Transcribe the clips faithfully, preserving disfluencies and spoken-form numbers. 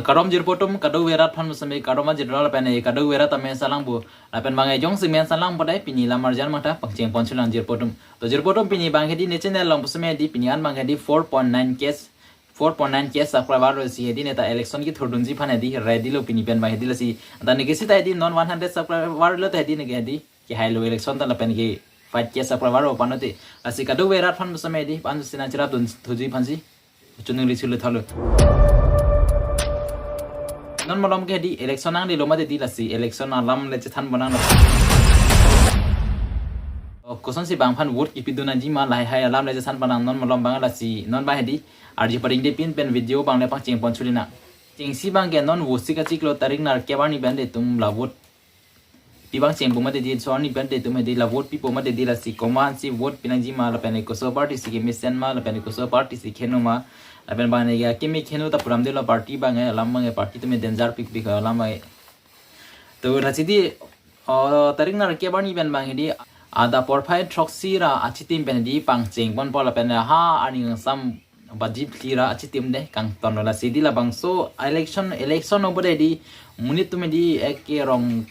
Kardom jirpo atum, kadokave rat aphan pusitame kardom ajirlo lapen kadokave rat amen salang bo. Lapen bang jongsi men salang pade pini lam arjan matha pangcheng pon chulang jirpo atum. To jirpo atum, pini bang hedi ne channel along pusitame hedi pini an bang hedi four point nine K, four point nine K subscriber lo si hedi ne ta election kethurdunji aphan hedi ready lo pini pen bang hedi lasi. Anta ne ke sita hedi non one hundred subscriber lo ta hedi ne ke hedi kehai lo election ta lapen ke five K subscriber lo panote. Lasi kadokave rat aphan pusitame hedi pan sina cherap dun thuji aphansi choningri chule thalo. Non malom ke hedi election nanglelo mate hedi lasi election alam le chethan bonang. O, kosonsi bang aphan vote kipidun nangji ma lahai hai alam le chethan bonang non malom bang lasi non bang hedi arju paring de pin pen video bang le pangcheng pon chulina. Chengsi bang ke non vote si kachiklo tarik nerkep arni pen de itum la vote pi bang chengpo mate hedi, so arni pen de itum hedi la vote pipo mate hedi lasi komatsi vote pinangji ma lapen koso party si kemesen ma lapen koso party si kheno ma lapen bang ne ya keme kheno ta puram de lo party bang alam bang party atum danger pikpik alam bang. To lasi hedi, o, tarik nerkep arni pen bang hedi adap porphai throksi ra achitim pen hedi pangcheng ponpo lapen ha arni kangsam baji phli ra achitim de kangton lo lasi hedi labangso election, election obo de hedi monit atum hedi eke rong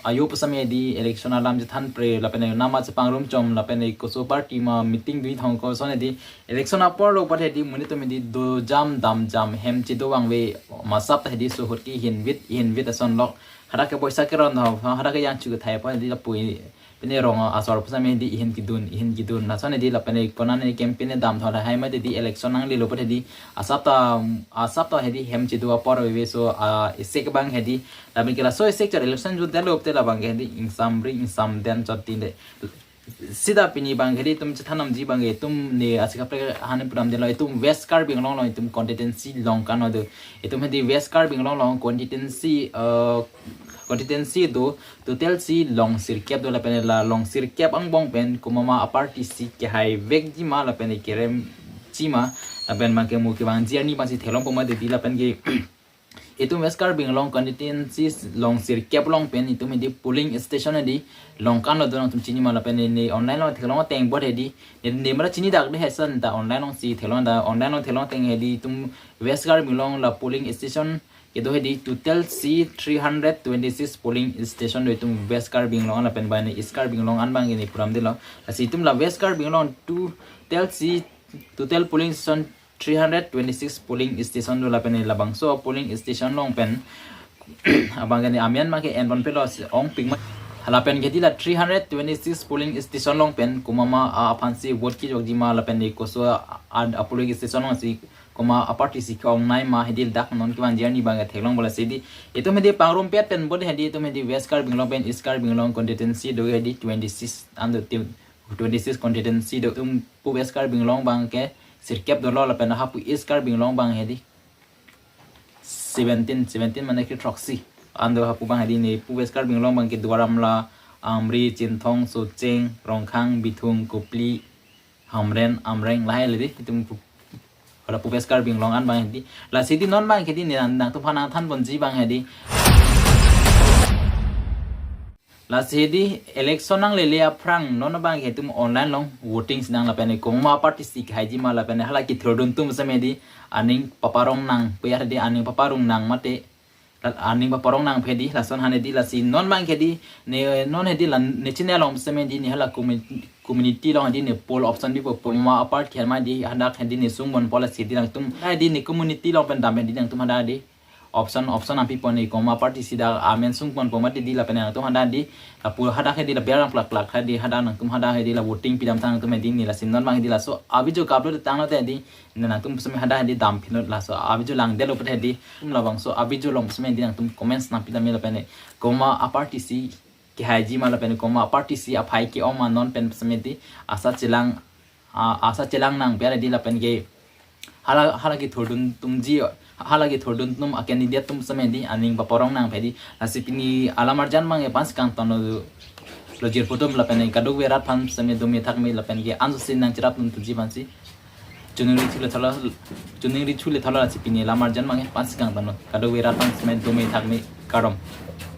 ayo pusitame hedi election alam chethan pre lapen nama chepangrum chom lapen koso party ma meeting dui thong koson hedi election apor lo pade hedi monit atum hedi dojam damjam hem chedo vangve ma asap ta hedi so ahut ke ihin vit ihin vit ason lok hadak ke poisa keron tha hadak ke yang chu kethai apot hedi lapu pine rong asor pusitame hedi ihin kedun ihin kedun lason hedi lapen konat ne campaign ne dam tha lahai mate hedi election nanglelo pade hedi asap ta asap ta hedi hem chedo apor veve so, ah, isek bang hedi lapen ke laso isek char election jun telo te labang ke hedi ingsam ri ingsam den chot tin de. Sita pini bang hedi itum chethan nangji bang itum ne asika pre hane puram de lo itum West Karbi Anglong along itum constituency long kan do. Itum hedi West Karbi Anglong along constituency, eh, constituency do total si long sirkep do lapen la long sirkep angbong pen komat ma aparty si kehai vekji ma lapen keremji ma lapen bang ke mo kevangji arni bang si theklongpo mate hedi lapen ke itum West Karbi Anglong constituency long sirkep along pen itum hedi polling station hedi long kan lo do nangtum chini ma lapen ne online along theklong ateng bot hedi ne ne mara chini dak de hesan ta online along si theklong ta online along theklong ateng hedi itum West Karbi Anglong la polling station kedo hedi total si three hundred twenty-six polling station do itum West Karbi Anglong lapen bang ne East Karbi Anglong an bang ne puram de lo lasi itum la West Karbi Anglong total si total polling station three hundred twenty-six polling station do lapen labangso polling station along pen abang ke ne amen ma ke en ponpe lo si ongpik ma lapen ke hedi la three hundred twenty-six polling station along pen komat ma aphan si vote kejokji ma lapen koso a, a polling station along si komat aparty si ke-ongnei ma hedi dak non kevangji arni bang ke theklongpo lasi hedi itum hedi pangrumpet pen bot hedi itum hedi West Karbi Anglong pen East Karbi Anglong constituency do hedi twenty-six an do tim twenty-six constituency do itum pu West Karbi Anglong bang ke sirkep dolo lapen hapu East Karbi Anglong bang hedi seventeen, seventeen mane ke throksi an do hapu bang hedi ne pu West Karbi Anglong bang ke Duar Amla, Amri, Chinthong, Socheng, Rongkhang, Bithung, Kopili, Hamren, Amreng lahai le hedi itum pu hala pu West Karbi Anglong an bang hedi lasi hedi non bang hedi ne nang, nangtum aphan nangthan ponji bang hedi lasi hedi election nanglele aphrang non bang ke itum online along voting si nang lapen komat ma aparty si kehaiji ma lapen hala kethurdun atum pusitame hedi aning paparong nangpe hedi aning paparong nang mate la- aning paparong nangpe hedi lason hane hedi lasi non bang ke hedi ne non hedi la ne chini along pusitame hedi ne hala commu- community along hedi ne poll option pipo komat ma aparty ma hedi hadak hedi ne sung ponpo lasi hedi nangtum hedi ne community along pen dam hedi nangtum hadak hedi option option api pon ne komat ma aparty si dak amen sung ponpo mate hedi lapen nangtum hadak hedi lapu hadak hedi la biar plak plak hedi hadak nangtum hadak hedi la voting pidam tha nangtum hedi ne lasi non bang hedi laso a video ke-upload tanglo te hedi ne nangtum pusitame hadak hedi dam phinot laso a video langdetlo pute hedi itum labangso a video along pusitame hedi nangtum comments nangpi tame lapen komat ma aparty si kehaiji ma lapen komat ma aparty si aphai ke-ong ma non pen pusitame hedi asa chelang a- asa chelang nangpe hedi lapen ke hala hala kethurdun atumji hala kethurdun atum a candidate atum pusitame hedi aning paparong nangpe hedi lasi pini alam arjan bang ke aphan si kangton lo jirpo atum lapen kadokave rat aphan pusitame dome thakme lapen ke anso si nangcherap dun thuji aphansi choningri chule thalo choningri chule thalo lasi pini alam arjan bang ke aphan si kangton lo kadokave rat aphan pusitame dome thakme kardom.